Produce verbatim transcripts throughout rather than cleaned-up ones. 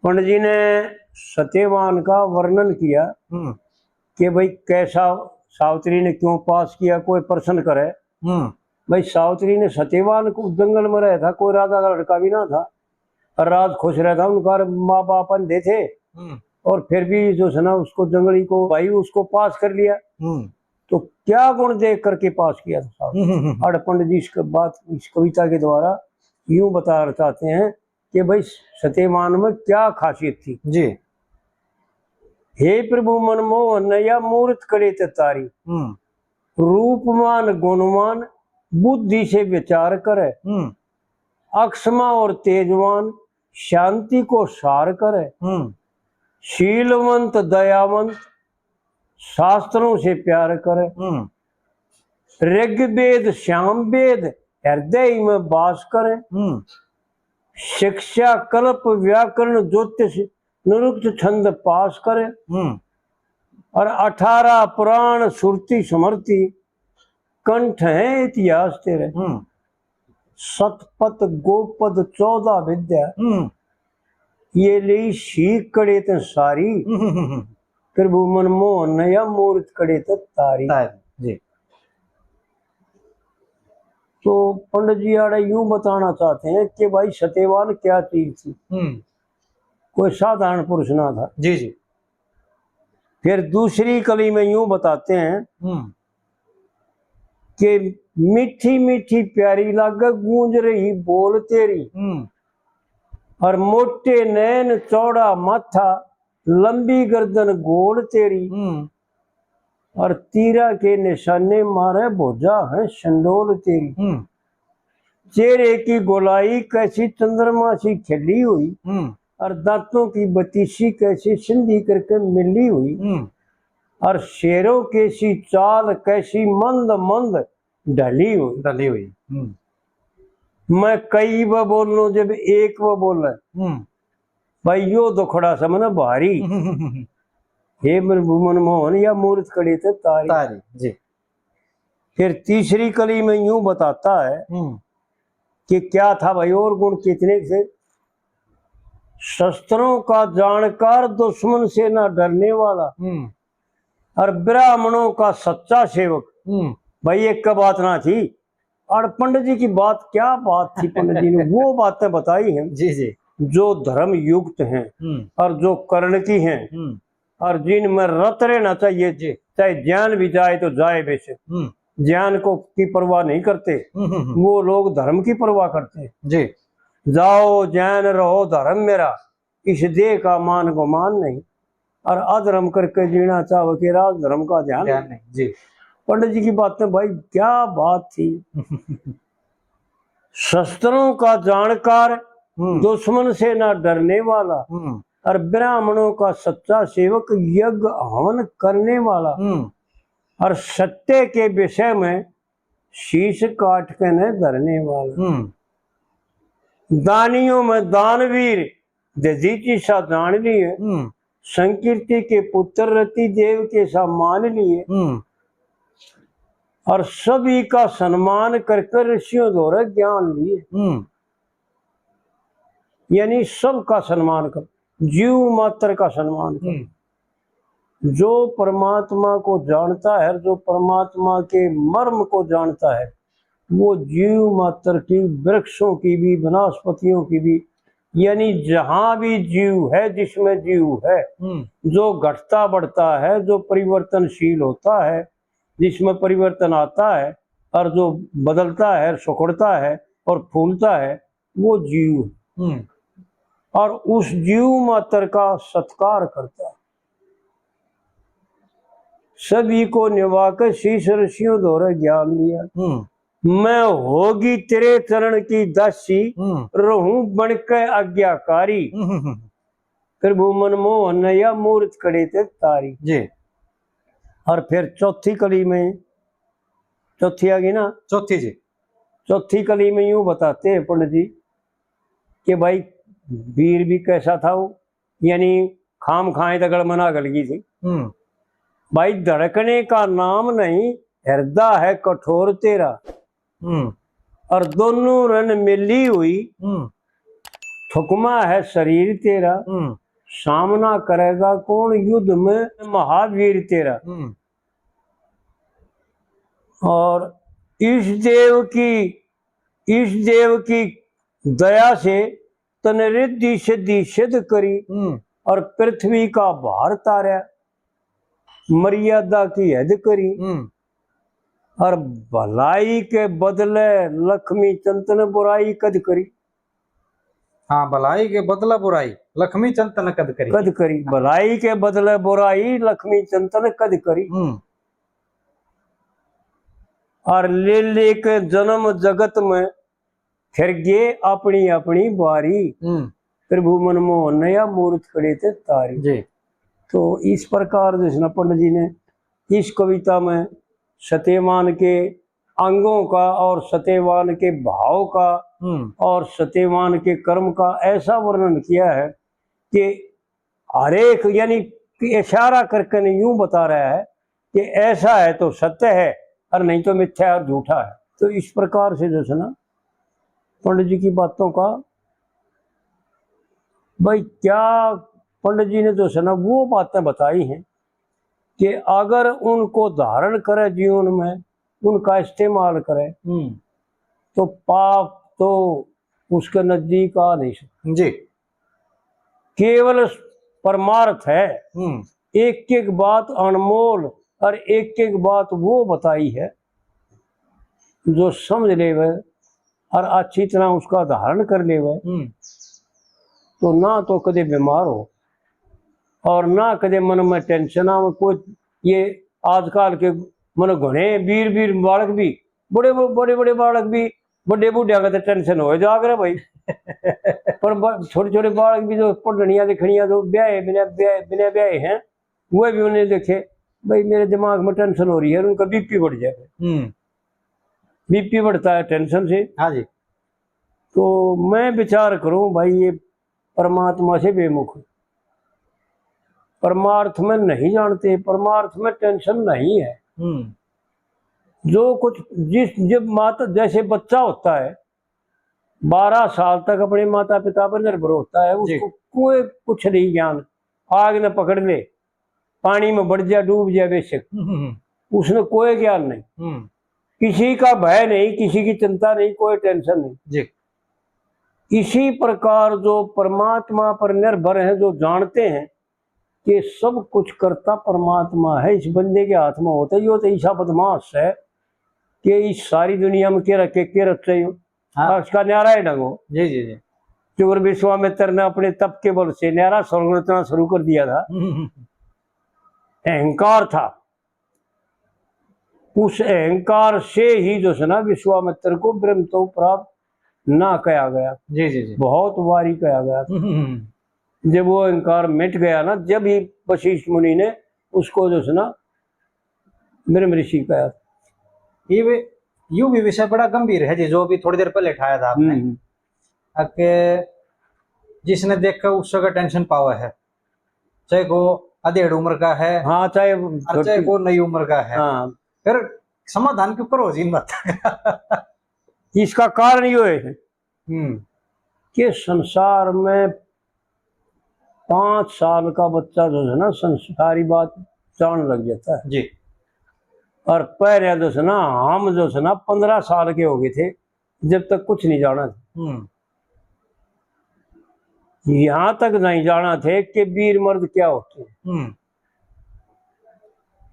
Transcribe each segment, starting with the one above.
पंडित जी ने सत्यवान का वर्णन किया हम्म। कि भाई, कैसा सावित्री ने क्यों पास किया, कोई प्रश्न करे। हम्म। भाई, सावित्री ने सत्यवान को, जंगल में रहा था, कोई राजा का लड़का भी ना था, और राज खुश रहता, उनका माँ बाप अंधे थे, हम्म। और फिर भी जो है ना, उसको जंगली को, भाई, उसको पास कर लिया। हम्म। तो क्या गुण देख करके पास किया था साहब? हम्म, हम्म, हम्म। और पंडित जी इस क-, बात, इस कविता के द्वारा यूं बताना चाहते हैं कि भाई, सत्यवान में क्या खासियत थी। जी। हे प्रभु मनमोहन, या मूरत कड़े ते तारी। हम्म। रूपवान गुणवान, बुद्धि से विचार करे। हम्म। अक्षमा और तेजवान, शांति को सार करे। हम्म। शीलवंत दयावंत, शास्त्रों से प्यार करे। हम्म। ऋग्वेद श्याम वेद, हृदय में वास करे। हम्म। शिक्षा कल्प व्याकरण ज्योतिष, निरुक्त छंद पास करे। हम्म। और अठारह पुराण, श्रुति स्मृति, कंठ है इतिहास तेरे। हम्म। शतपथ गोपद चौदह विद्या, हम्म। ये ली सीख कड़े ते सारी। हम्म, हम्म, हम्म। प्रभु मनमोहन ने या मूरत कड़े ते तारी। तारी, जी। तो पंडित जी आड़े यूं बताना चाहते हैं कि भाई, सत्यवान क्या चीज थी। हम्म। कोई साधारण पुरुष ना था। जी, जी। फिर दूसरी कली में यूं बताते हैं हम्म। कि मीठी मीठी प्यारी लागे गूंज रही बोल तेरी। हम्म। और मोटे नैन चौड़ा माथा, लंबी गर्दन गोल तेरी। हम्म। और तीरा के निशाने मारे भुजा है शंडोल तेरी। हम्म। चेहरे की गोलाई कैसी चंद्रमा सी खिली हुई, हम्म। और दांतों की बतीसी कैसी सिंधी करके मिली हुई, हम्म। और शेरों की सी चाल कैसी मंद मंद ढली हुई। ढली हुई। हम्म। मैं कई व बोलूं जब एक व बोले। हम्म। भाई, यो दुखड़ा समझ भारी। हे मन-, मनमोहन, या मूरत कड़ी ते तारी। तारी, जी। फिर तीसरी कली में यूं बताता है हम्म। कि क्या था भाई, और गुण कितने थे? शस्त्रों का जानकार, दुश्मन से ना डरने वाला, हम्म। और ब्राह्मणों का सच्चा सेवक। हम्म। भाई, एक का बात ना थी, और पंडित जी की बात, क्या बात थी पंडित जी ने, वो बातें बताई हैं जी, जी। जो धर्म युक्त हैं हम्म। और जो करण की हैं हम्म। और जिनमें रत रहना चाहिए, जी। चाहे ज्ञान भी जाए तो जाए बेशक, हम्म। ज्ञान को, की परवाह नहीं करते, हम्म, हम्म, हम्म। वो लोग धर्म की परवाह करते हैं। जी। जाओ ज्ञान रहो धर्म मेरा, इस देह का मान गुमान नहीं, और अधर्म करके जीना चाहो कि राज धर्म का ध्यान ध्यान नहीं। नहीं, जी। पंडित जी की बातें, भाई, क्या बात थी। शस्त्रों का जानकार, हम्म। दुश्मन से ना डरने वाला, हम्म। और ब्राह्मणों का सच्चा सेवक, यज्ञ हवन करने वाला, हम्म। और सत्य के विषय में शीश काट के न धरने वाला। हम्म। दानियों में दानवीर, दधीचि सा जान लिए। हम्म। संकीर्ति के पुत्र रति देव के सा मान लिए। हम्म। और सभी का सम्मान कर कर ऋषियों द्वारा ज्ञान लिए। हम्म। यानी सबका सम्मान कर, जीव मात्र का सम्मान कर। हम्म। जो परमात्मा को जानता है, जो परमात्मा के मर्म को जानता है, वो जीव मात्र की, वृक्षों की भी, वनस्पतियों की भी, यानी जहां भी जीव है, जिसमें जीव है, हम्म। जो घटता बढ़ता है, जो परिवर्तनशील होता है, जिसमें परिवर्तन आता है और जो बदलता है, सिकुड़ता है और फूलता है, वो जीव। हम्म। और उस जीव मात्र का सत्कार करता है। सभी को निभा के शीश ऋषियों द्वारा ज्ञान लिया। हम्म। मैं होगी तेरे चरण की दासी, हम्म। रहूं बन के आज्ञाकारी। हम्म, हम्म, हम्म। प्रभु मनमोहन ने या मूरत कड़े ते तारी। जी। और फिर चौथी कली में, चौथी आ गई ना? चौथी जी। चौथी कली में यूं बताते हैं पंडित जी कि भाई, वीर भी कैसा था वो, यानी खाम खाए तो गल मना गल गई थी। हम्म। भाई, धड़कने का नाम नहीं, हृदय है कठोर तेरा। हम्म। और दोनों रन मिली हुई, हम्म। थुकमा है शरीर तेरा, हम्म। सामना करेगा कौन युद्ध में महावीर तेरा। हम्म। और इस देव की, इस देव की दया से तने रिद्धि सिद्धि सिद्ध करी, हम्म। और पृथ्वी का भार तारया, मर्यादा की हद करी। हम्म। और भलाई के बदले लक्ष्मी चंद तने बुराई कद करी। हाँ, भलाई के बदले बुराई लक्ष्मी चंद तने कद करी। कद करी, भलाई के बदले बुराई लक्ष्मी चंद तने कद करी। हम्म। और ले लेके जन्म जगत में फिर गए अपनी अपनी बारी। हम्म। प्रभु मनमोहन ने या मूरत खड़े थे तारी। जी। तो इस प्रकार जिसने पंडित जी ने इस कविता में सत्यवान के अंगों का और सत्यवान के भाव का हम्म। और सत्यवान के कर्म का ऐसा वर्णन किया है कि हर एक, यानी कि इशारा करके ने यूं बता रहा है कि ऐसा है तो सत्य है और नहीं तो मिथ्या है और झूठा है। तो इस प्रकार से जो है ना पंडित जी की बातों का, भाई, क्या पंडित जी ने जो है ना वो बातें बताई हैं कि अगर उनको धारण करे जीवन में, उनका इस्तेमाल करे, हम्म। तो पाप तो उसके नजदीक आ नहीं सकता। जी। केवल परमार्थ है। हम्म। एक एक बात अनमोल और एक एक बात वो बताई है जो समझ लेवे और अच्छी तरह उसका धारण कर लेवे, हम्म। तो ना तो कदे बीमार हो और ना कदे मन में टेंशन आवे। कोई ये आजकल के मन घणे वीर वीर बालक भी, बड़े बड़े बड़े बालक भी, बड़े बूढ़िया का तो टेंशन हो जाग रहे भाई। पर ब-, छोटे छोटे बालक भी जो पढ़निया लिखनिया जो ब्याहे बिना ब्याहे बिना ब्याहे हैं, वो भी उन्हें देखे, भाई, मेरे दिमाग में टेंशन हो रही है, उनका बीपी बढ़ जाए। हम्म। बीपी बढ़ता है टेंशन से। हाँ जी। तो मैं विचार करूं भाई, ये परमात्मा से बेमुख, परमार्थ में नहीं जानते, परमार्थ में टेंशन नहीं है। हम्म। जो कुछ जिस, जब माता, जैसे बच्चा होता है, बारह साल तक अपने माता पिता पर निर्भर होता है, जी। उसको कोई कुछ नहीं ज्ञान। आग ने पकड़ ले, पानी में बढ़ जा, डूब जा बेशक, हम्म, हम्म, हम्म। उसने कोई ज्ञान नहीं। हम्म। किसी का भय नहीं, किसी की चिंता नहीं, कोई टेंशन नहीं। जी। इसी प्रकार जो परमात्मा पर निर्भर हैं, जो जानते हैं कि सब कुछ करता परमात्मा है, इस बंदे के हाथ में होता है, यो तो ऐसा बदमाश है कि इस सारी दुनिया में के रखे, के रख चाहिए। हाँ। उसका न्यारा ही ढंगो। जी, जी, जी। जो और विश्वामित्र ने अपने तप के बल से न्यारा स्वर्ग रचना शुरू कर दिया था। हम्म, हम्म, हम्म। अहंकार था, उस अहंकार से ही जो है ना विश्वामित्र को ब्रह्म तो प्राप्त ना कहा गया। जी, जी, जी। बहुत बारी कहा गया। हम्म, हम्म, हम्म। जब वो अहंकार मिट गया ना, जब ही वशिष्ठ मुनि ने उसको जो है ना ब्रह्म ऋषि कहा। ये वे-, यू भी विषय बड़ा गंभीर है जी, जो अभी थोड़ी देर पहले उठाया था आपने। हम्म। अके जिसने देख के उससे का टेंशन पावे है, चाहे को अधेड़ उम्र का है, हाँ, चाहे और चाहे छोटी। को नई उम्र का है। हाँ। फिर समाधान के ऊपर हो जी इन बात का। इसका कारण यो है हम्म। कि संसार में पाँच साल का बच्चा जो है ना संस्कारी बात जान लग जाता है। जी। और पहले जो है ना, हम जो है ना पन्द्रह साल के हो गए थे जब तक कुछ नहीं जाना था। हम्म। यहाँ तक नहीं जाना थे कि वीर मर्द क्या होते हैं। हम्म।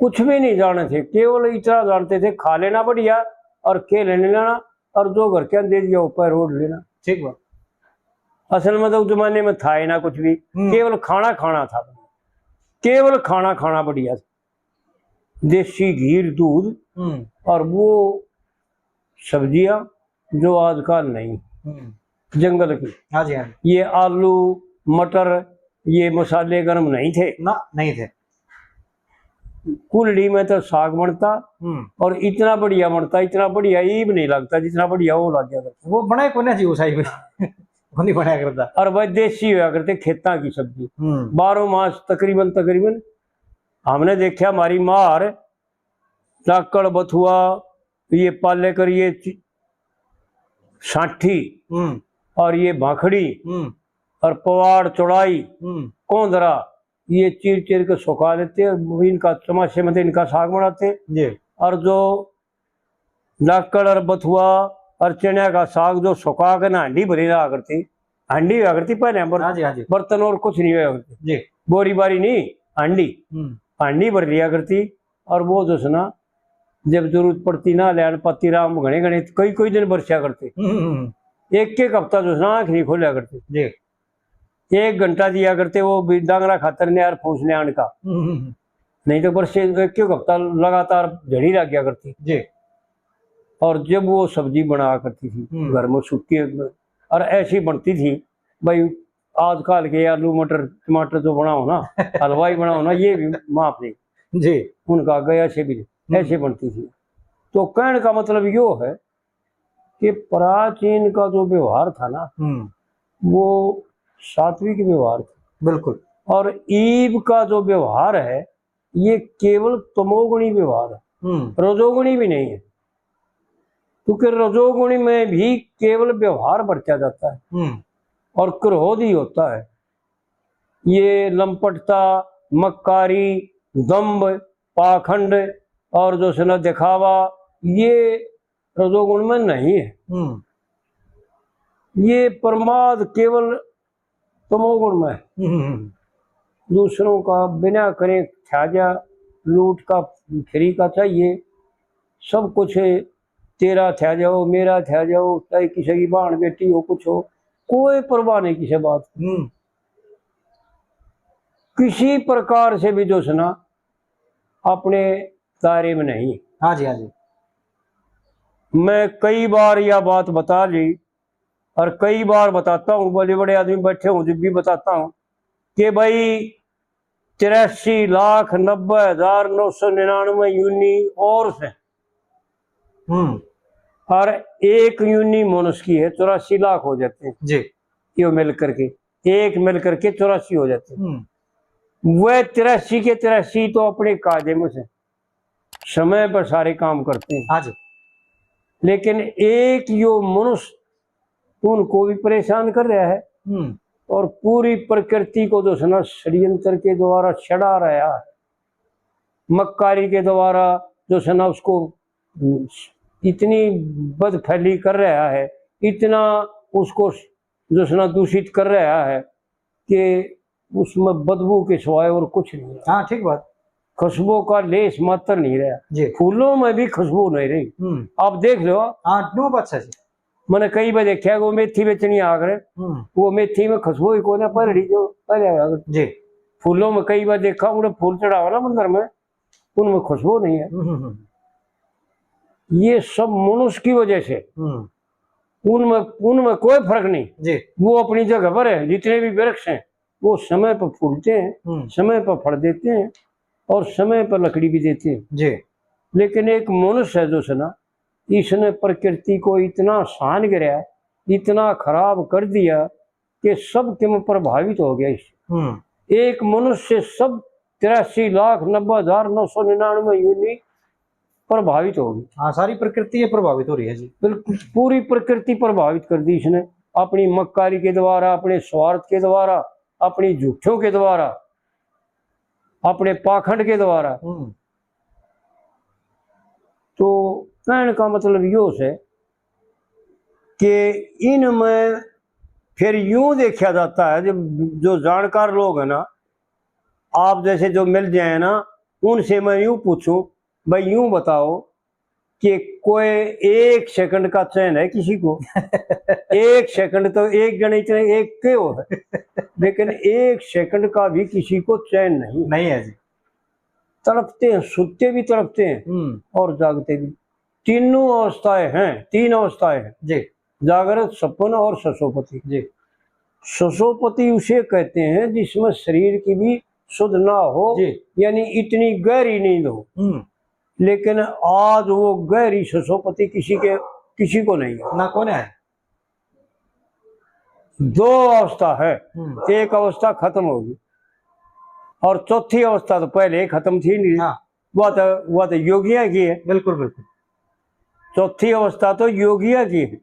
कुछ भी नहीं जाने थे, केवल इतना जानते थे खा लेना बढ़िया और खेल लेना, और जो घर के दे दिया ऊपर रोड लेना। ठीक बात। असल में तो उस जमाने में था ही ना कुछ भी, हम्म। केवल खाना खाना था, केवल खाना खाना बढ़िया, देसी घी, दूध हम्म। और वो सब्जियां जो आजकल नहीं, हम्म। जंगल की। हाँ जी, हाँ जी। ये आलू, मटर, ये मसाले गर्म नहीं थे। ना, नहीं थे। कुल्हड़ी में तो साग बनता हम्म। और इतना बढ़िया बनता, इतना बढ़िया ईब नहीं लगता जितना बढ़िया वो लग गया करता। वो बनाए कोने जी उस time में। वो नहीं बनाया करता। और भाई देसी होया करते खेतां की सब्जी। हम्म। बारह मास तकरीबन, तकरीबन हमने देखा हमारी मार चाकल बथुआ, ये पाले कर, ये चि-, साठी हम्म। और ये भाखड़ी, हम्म। और पवाड़ चौड़ाई, हम्म। कोंदरा, ये चीर चीर के सुखा लेते हैं। इनका चमासे में तो इनका साग बनाते। जी। और जो लाकड़ और बथुआ और चणिया का साग जो सुखा के ना हांडी भरी रहा करती, हांडी हुआ करती पहले, बर-, हाँ जी, हाँ जी। बर्तन और कुछ नहीं हुआ करते। जी। बोरी बारी नहीं, हांडी। हम्म। हांडी भर लिया करती। और वो जो है ना, जब जरूरत पड़ती ना, लैन पत्ती राम घने घने कई कई दिन बरसा करते। हम्म, हम्म, हम्म। एक एक हफ्ता जो है ना, आंख नहीं खोलिया करते। जी। एक घंटा दिया करते वो भी डांगरा खातर न्यार फूस ल्याण का। हम्म, हम्म, हम्म। नहीं तो बरसे एक एक हफ्ता लगातार झड़ी लग गया करती। जी। और जब वो सब्जी बना करती थी, हम्म। घर में सूखी, और ऐसी बनती थी भाई, आजकल के आलू मटर टमाटर जो बनाओ ना, हलवाई बनाओ ना, ये भी माफ नहीं। जी। उनका आगे ऐसे भी, हम्म। ऐसे बनती थी। तो कहने का मतलब यो है कि प्राचीन का जो व्यवहार था ना, हम्म। वो सात्विक व्यवहार था। बिल्कुल। और ईब का जो व्यवहार है, ये केवल तमोगुणी व्यवहार है, हम्म। रजोगुणी भी नहीं है। क्योंकि रजोगुणी में भी केवल व्यवहार बरचा जाता है, हम्म। और क्रोध ही होता है। ये लंपटता, मक्कारी, दंभ, पाखंड और जो है ना दिखावा, ये रजोगुण में नहीं है। हम्म। ये प्रमाद केवल तमोगुण में है। हम्म, हम्म, हम्म। दूसरों का बिना करे थ्याजा, लूट का, फ्री का चाहिए, सब कुछ तेरा थ्याजा हो, मेरा थ्याजा हो, चाहे किसी की बहन बेटी हो, कुछ हो, कोई परवाह नहीं किसी बात की। हम्म। किसी प्रकार से भी जो है ना, अपने दायरे में नहीं। हाँ जी, हाँ जी। मैं कई बार यह बात बता ली और कई बार बताता हूँ, बड़े बड़े आदमी बैठे हों जब भी बताता हूँ कि भाई, तिरासी लाख नब्बे हजार नौ सौ निन्यानवे योनि और से। हम्म। और एक योनि मनुष्य की है, चौरासी लाख हो जाते हैं। जी। यो मिल करके, एक मिल करके चौरासी हो जाते हैं। हम्म। वह तिरासी के तिरासी तो अपने कायदे में से, समय पर सारे काम करते हैं। हाँ जी। लेकिन एक यो मनुष्य उनको भी परेशान कर रहा है, हम्म। और पूरी प्रकृति को जो है ना षड्यंत्र के द्वारा चढ़ा रहा है, मक्कारी के द्वारा जो है ना उसको, हम्म, इतनी बदफैली कर रहा है, इतना उसको जो है ना दूषित कर रहा है कि उसमें बदबू के सिवाय और कुछ नहीं है। हाँ, ठीक बात। खुशबू का लेस मात्र नहीं रहा। जी। फूलों में भी खुशबू नहीं रही। हम्म। आप देख लो। हाँ, नो बात सही। मैंने कई बार देखा, वो मेथी बेचनी आ करे, हम्म। वो मेथी में खुशबू ही कोई ना, पहले जो पहले आया करे। जी। फूलों में कई बार देखा, उन्हें फूल चढ़ावा ना मंदिर में, उनमें खुशबू नहीं है। हम्म, हम्म, हम्म। ये सब मनुष्य की वजह से। हम्म। उनमें, उनमें कोई फर्क नहीं। जी। वो अपनी जगह पर है। जितने भी वृक्ष हैं, वो समय पर फूलते हैं, हम्म। समय पर फल देते हैं और समय पर लकड़ी भी देते हैं। जी। लेकिन एक मनुष्य है जो है ना, इसने प्रकृति को इतना सान गिरा, इतना खराब कर दिया कि सब के में प्रभावित हो गया इससे। हम्म। एक मनुष्य से सब तिरासी लाख नब्बे हजार नौ सौ निन्यानवे योनि प्रभावित होगी। हाँ, सारी प्रकृति ये प्रभावित हो रही है जी। बिल्कुल, पूरी प्रकृति प्रभावित कर दी इसने, अपनी मक्कारी के द्वारा, अपने स्वार्थ के द्वारा, अपनी झूठों के द्वारा, अपने पाखंड के द्वारा। हम्म। तो कहने का मतलब यो है कि इनमें फिर यूं देखा जाता है, जो, जो जानकार लोग हैं ना, आप जैसे जो मिल जाए ना, उनसे मैं यूं पूछूं, भाई यूं बताओ कि कोई एक सेकंड का चैन है किसी को? एक सेकंड तो एक जने इतने एक के हो, लेकिन एक सेकंड का भी किसी को चैन नहीं। नहीं है जी। तड़पते हैं, सोते भी तड़पते हैं हम्म। और जागते भी। तीनों अवस्थाएं हैं, तीन अवस्थाएं हैं। जी। जागृत, सपन और ससोपति। जी। ससोपति उसे कहते हैं जिसमें शरीर की भी सुध ना हो, जी। यानी इतनी गहरी नींद हो। हम्म। लेकिन आज वो गहरी ससोपति किसी के, किसी को नहीं है। ना, कौन है? दो अवस्था है, हम्म। एक अवस्था खत्म होगी और चौथी अवस्था तो पहले ही खत्म थी नहीं। हाँ। वो तो, वो तो योगियां की है। बिल्कुल, बिल्कुल। चौथी अवस्था तो योगियां की है।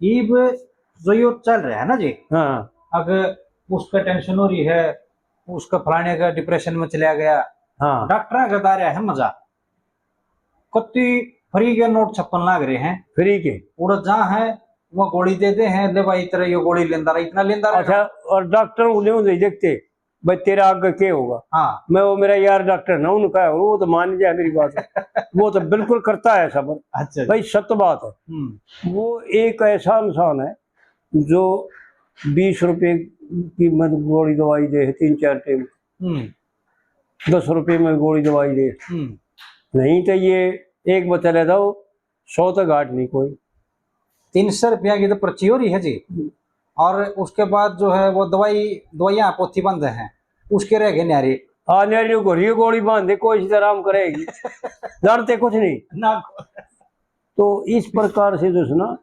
इब जो यो चल रहा है ना जी, हाँ। अगर उसका टेंशन हो रही है, उसका फलाने का डिप्रेशन में चला गया, हाँ। डॉक्टर का दायरा है मजा। कत्ती फ्री के नोट छप्पन लाग रहे हैं। फ्री के। उड़ा जहाँ है, वो गोली दे दे हैं, ले भाई, तेरा ये गोली लेंदा रहा, इतना लेंदा रहा। अच्छा, और डॉक्टर उन्हें, उन्हें देखते, भाई, तेरा आगे के होगा? हाँ। मैं, वो मेरा यार डॉक्टर ना, उनका है, वो तो मान गया मेरी बात। वो तो बिल्कुल करता है ऐसा, पर अच्छा जी। भाई, सत्य बात है। हम्म। वो एक ऐसा इंसान है जो बीस रुपए की मत गोली दवाई दे, तीन चार टाइम। हम्म। दस रुपए में गोली दवाई दे। हम्म। नहीं तो ये एक बचा ले जाओ, सौ तो घाट नहीं कोई। तीन सौ रुपया की तो पर्ची हो रही है जी। हम्म। और उसके बाद जो है वो दवाई, दवाइयाँ पोथी बंद हैं, उसके रह गए न्यारे। हाँ, न्यारे को घरी गोली बांध दे, कोई सी आराम करेगी। डरते कुछ नहीं। ना। तो इस प्रकार से जो है ना,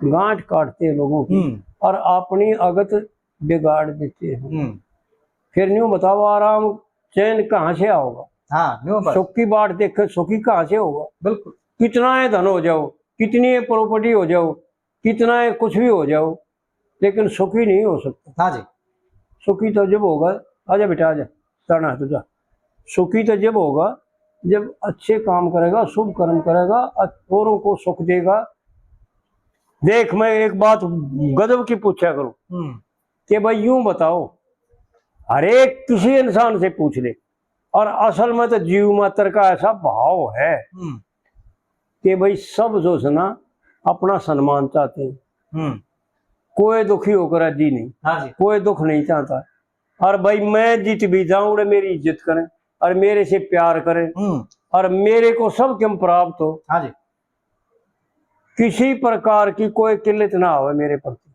गांठ काटते हैं लोगों की। हम्म। और अपनी अगत बिगाड़ देते हैं। हम्म। फिर न्यू बताओ, आराम चैन कहाँ से आओगा? हाँ, न्यू बस। सुख की बाट देखे, सुखी कहाँ से होगा? बिल्कुल। कितना है धन हो जाओ, कितनी है प्रॉपर्टी हो जाओ, कितना है कुछ भी हो जाओ, लेकिन सुखी नहीं हो सकता। हाँ जी। सुखी तो जब होगा, आजा बेटा, आजा, जाना है तुझा। सुखी तो जब होगा, जब अच्छे काम करेगा, शुभ कर्म करेगा, अ-, औरों को सुख देगा। देख, मैं एक बात गजब की पूछा करूं हम्म। कि भाई, यूं बताओ, हर एक किसी इंसान से पूछ ले, और असल में तो जीव मात्र का ऐसा भाव है हम्म। कि भाई, सब जो है ना, अपना सम्मान चाहते हैं। हम्म। कोई दुखी होकर राजी नहीं, हाँ जी। कोई दुख नहीं चाहता। और भाई, मैं जीत भी जाऊं, उड़े मेरी इज्जत करें और मेरे से प्यार करें हम्म। और मेरे को सब कम प्राप्त हो। हाँ जी। किसी प्रकार की कोई किल्लत ना आवे मेरे प्रति,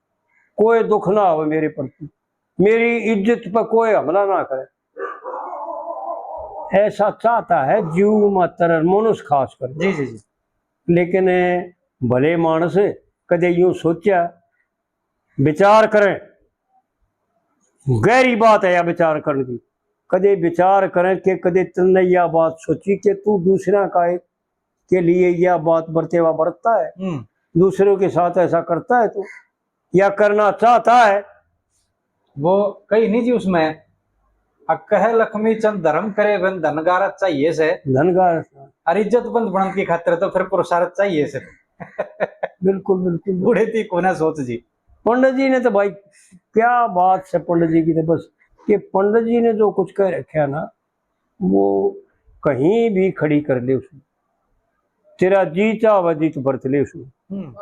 कोई दुख ना आवे मेरे प्रति, मेरी इज्जत पर कोई हमला ना करे, ऐसा चाहता है जीव मात्र और मनुष्य खास कर। जी, जी, जी। लेकिन भले मानस कदे यूं सोचा, विचार करें, गहरी बात है या विचार करने की। कदे विचार करें कि कदे तन्ने या बात सोची कि तू दूसरा का, के लिए या बात बरतेवा बरतता है, हम्म। दूसरों के साथ ऐसा करता है तू, या करना चाहता है? वो कही नहीं जी उसमें, "अ कह लक्ष्मी चंद धर्म करे बिन धन गारत चाहिए से।" धन गारत। और इज्जत बंद बनने की खातिर तो फिर पुरुषार्थ चाहिए से। बिल्कुल, बिल्कुल। बूढ़े थी कोना सोच जी। पंडित जी ने तो भाई, क्या बात है पंडित जी की, तो बस, ये पंडित जी ने जो कुछ कह रखा ना, वो कहीं भी खड़ी कर ले उसने। तेरा जी चाहवे जी तो बरत ले उसने। हम्म।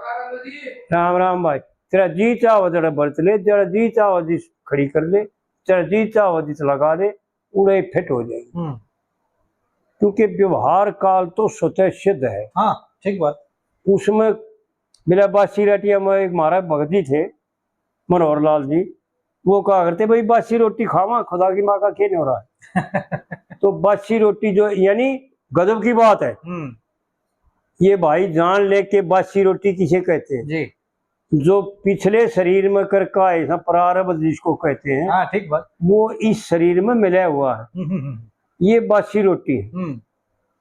राम राम भाई, तेरा जी चाहवे जरा बरत ले, तेरा जी चाहवे जी खड़ी कर ले, तेरा जी चाहवे जी तो लगा ले, उड़े फिट हो जाएगी। हम्म। क्योंकि व्यवहार काल तो स्वतः सिद्ध है। हाँ, ठीक बात। उसमें मेरा बासी राटिया में एक हमारा भगत जी थे, मनोहर लाल जी, वो कहा करते, "भाई, बासी रोटी खावा, खुदा की माँ का के नहीं हो रहा है?" तो बासी रोटी जो, यानी गजब की बात है। हम्म। ये भाई जान ले के बासी रोटी किसे कहते हैं। जी। जो पिछले शरीर में करके आए हैं, प्रारब्ध जिसको कहते हैं, हाँ, ठीक बात। वो इस शरीर में मिला हुआ है। हम्म, हम्म, हम्म। ये बासी रोटी है। हम्म।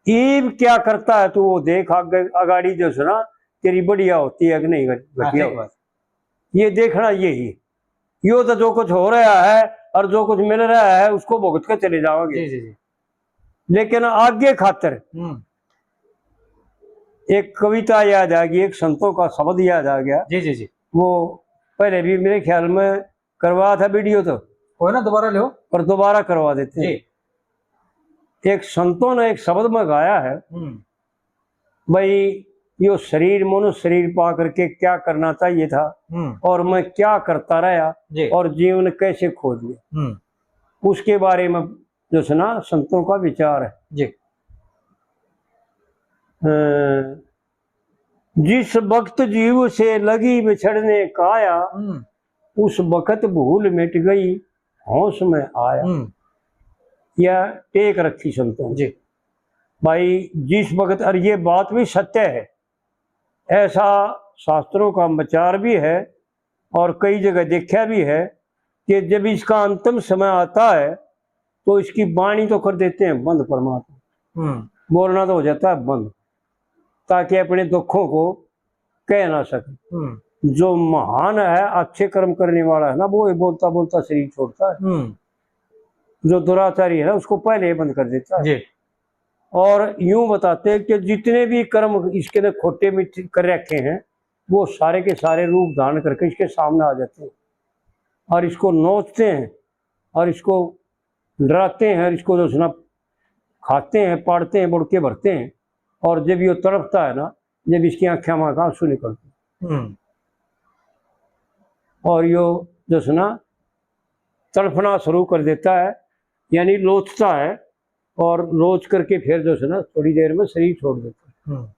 ईब क्या करता है तू, वो देख आगे, अगाड़ी जो सुना, तेरी बढ़िया होती है कि नहीं, घट-, हाँ, घटिया ठीक होती है। बात। ये देखना यही, यो तो जो कुछ हो रहा है और जो कुछ मिल रहा है, उसको भुगत के चले जाओगे। जी, जी, जी। लेकिन आगे खातर हम्म। एक कविता याद आ गई, एक संतों का शब्द याद आ गया। जी, जी, जी। वो पहले भी मेरे ख्याल में करवाया था वीडियो तो। कोई ना, दोबारा लो। पर दोबारा करवा देते हैं। जी। एक संतों ने एक शब्द में गाया है, हम्म। भाई, यो शरीर, मनुष्य शरीर पा करके क्या करना चाहिए था हम्म। और मैं क्या करता रहा जी। और जीवन कैसे खो दिया, हम्म। उसके बारे में जो है ना, संतों का विचार है। जी। अ, जिस वक्त जीव से लगी बिछड़ने काया, हम्म। उस वक्त भूल मिट गई, होश में आया। हम्म। या टेक रखी संतों ने। जी। भाई, जिस वक्त, और ये बात भी सत्य है, ऐसा शास्त्रों का विचार भी है और कई जगह देखा भी है कि जब इसका अंतिम समय आता है, तो इसकी वाणी तो कर देते हैं बंद परमात्मा। हम्म। बोलना तो हो जाता है बंद, ताकि अपने दुखों को कह ना सके। हम्म। जो महान है, अच्छे कर्म करने वाला है ना, वो ये बोलता बोलता शरीर छोड़ता है। हम्म। जो दुराचारी है ना, उसको पहले ही बंद कर देता है। जी। और यूं बताते हैं कि जितने भी कर्म इसके ने खोटे मीठे कर रखे हैं, वो सारे के सारे रूप धारण करके इसके सामने आ जाते हैं और इसको नोचते हैं और इसको डराते हैं और इसको जो है ना, खाते हैं, पाड़ते हैं, बुड़के भरते हैं। और जब ये तड़पता है ना, जब इसकी आंखें में आंसू निकलते हैं, हम्म। और यो जो है ना, तड़फना शुरू कर देता है, यानी लोचता है, और लोच करके फिर जो है ना, थोड़ी देर में शरीर छोड़ देता है। हम्म।